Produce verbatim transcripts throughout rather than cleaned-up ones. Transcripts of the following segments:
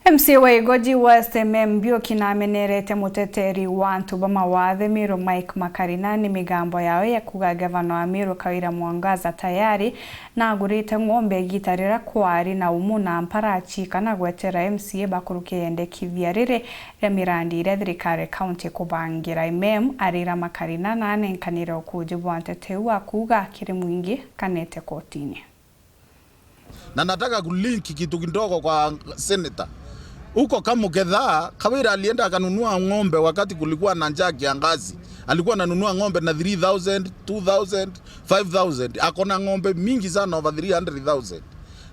M C A wa Igoji West, M M Mbiuki, namenerete muteteri wa antu ba mawathe Meru Mike Makarina ni migambo yawe ya kuuga gavana wa Meru Kawira Mwangaza tayari nagurite ng'ombe igiita riria kwari na umu na mparachi kana gwetera M C A bakuruki yendekithia riri ria mirandi iria thirikari ya kaunti ikubangira. M M arira Makarina na anenkanire ukuuji bwa nteto iu, akuuga kiri mwingi kanete kotini. Na nataka kulink kitu kidogo kwa senator. Huko Kamuketha, Kawira alienda akanunua ng'ombe wakati kulikuwa na njaa kiangazi. Alikuwa ananunua ng'ombe na three thousand, two thousand, five thousand. Ako na ng'ombe mingi sana, over three hundred thousand.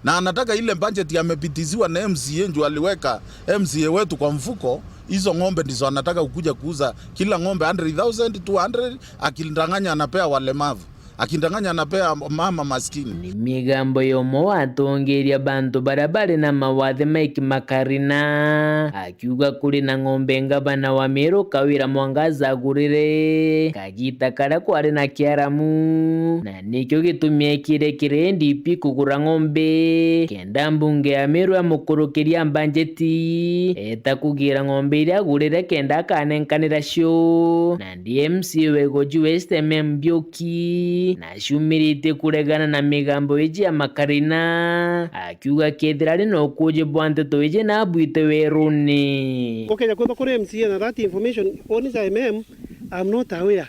Na anataka ile budget amepitiziwa na M C A, juu aliweka M C A wetu kwa mfuko, hizo ng'ombe ndizo anataka kukuja kuuza. Kila ng'ombe hundred thousand, two hundred, akidanganya anapea walemavu. Akidanganya anapea mama maskini. Ni migambo ya umwe wa atongeria bantu baria bari na mawathe Mike Makarina, akiuga kuri na ng'ombe ngavana wa Meru Kawira Mwangaza agurire kagiita karia kwari na kiaramu, na nikio gitumi ekire kiri N D P kugura ng'ombe, kenda mbunge ya Meru amukurukiria mbanjeti, eta kugira ng'ombe iria agurire kenda akanenkanira cio. Na Ndi M C A wa Igoji West M M Mbiuki naciumiritie kuregana na migambo iji ya Makarina, akiuga kethira ari na ukuuji bwa nteto iji na abwite weruni. Gukeja kwithwa kuri M C A na that information, one is M M, I'm not aware.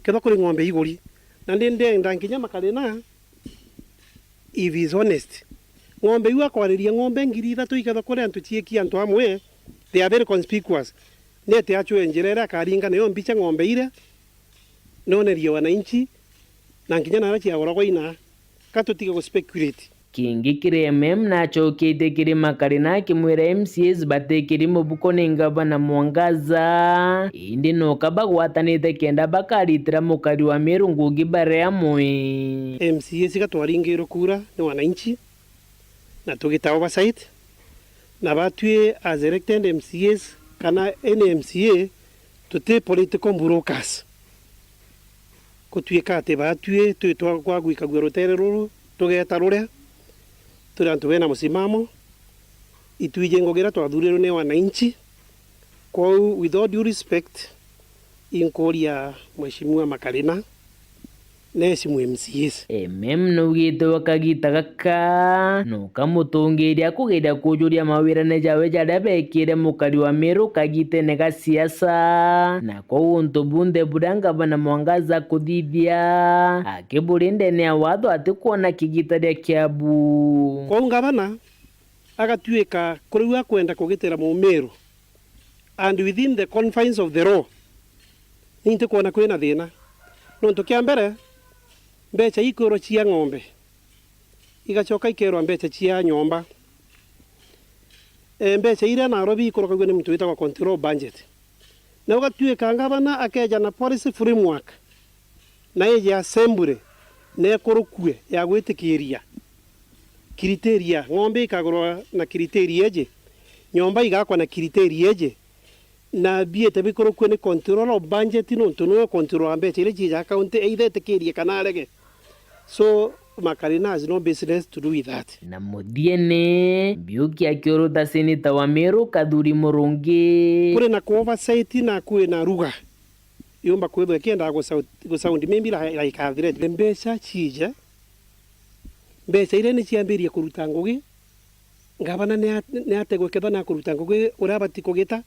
Kethwa kuri ng'ombe iguri. Na ndi ndenda nkinya Makarina, if he's honest. Ng'ombe iu akwariria ng'ombe ngiri ithatu ikethwa kuri antu ciiki antu amwe, they are very conspicuous. Nete acwe njira iria akaringa nayo mbicha ng'ombe iria, nonerie wananchi, na nkinya naria ciaguragwa ina, ka tutige gu speculate. Kingi kiri M M nacoketie kiri Makarina akimwira M C As batikiri mubuko ni ngavana Mwangaza, indi noka bagwatanite kenda bakaritira mukari wa Meru ngugi bari amwe. M C As iga twaringirwe kura ni wananchi, na tugita oversight, na batwi as elected M C As kana any M C A, tuti political brokers. Gutwika ati batwi twi twa kwa gwikagua rutere ruru, tugeta ruria, turi antu bena musimamo, itwiji ngugi iria twathurirwe ni wananchi. Kwou, with all due respect, inkuria Mheshimiwa Makarina, na esimu M C As. M M naugite wa kagiita gaka, nuka mutongeria kugeria kujuria mawirane jawe jaria bekire mukari wa Meru kagitene ga siasa, na kwou untu bunthe buria ngavana Mwangaza akuthithia, akiburi ndene ya watho atikwona kigiita ria Kiambu. Kwou ngavana agatuika kuri u akwenda kugitira Mumiru, and within the confines of the law, ni ntikwona kwina thina. Nontu kia mbere, mbecha ikwirwa cia ng'ombe, igacoka ikerwa mbecha cia nyomba. E, mbecha iria Nairobi ikurukagua ni muntu witagwa control budget. Na ugatuika ngavana akeja na policy framework, na ije assembly, na ikurukue ya gwitikiria criteria, ng'ombe ikagurwa na criteria iji, nyomba igakwa na criteria iji, na biete bikurukue ni controller of budget, nontu niwe controller wa mbecha iria ciija county, either itikirie kana arege. So, Makarina has no business to do with that. Na muthiene, Mbiuki akiuruta seneta wa Meru Kathuri Murungi. Kuri na ku oversight na kwina ruga yumba kwithwa ikiendaga gu sound, gu sound maybe like, like a threat. Mbecha ciije, mbecha iria ni ciambirie kuruta ngugi, ngavana ni a-, ni ategwe kethwa ni akuruta ngugi uria abati kugita.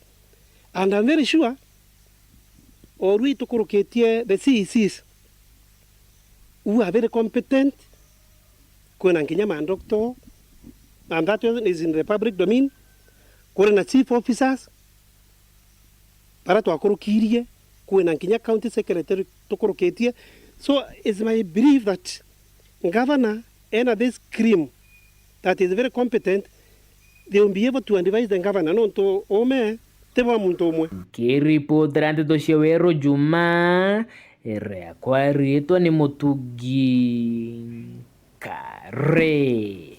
And I'm very sure, o rui tukurukitie the C E Cs who are very competent, kwina nkinya ma doctor, and that is in the public domain, kuri na chief officers, baria twakurukirie, kwina nkinya county secretary tukurukitie. So it's my belief that governor ena this cream that is very competent, they will be able to advise the governor, nontu ume ti bwa muntu umwe. Nkiripotera nteto cia Weru Juma, riakwa riitwa ni Mutugi Kare.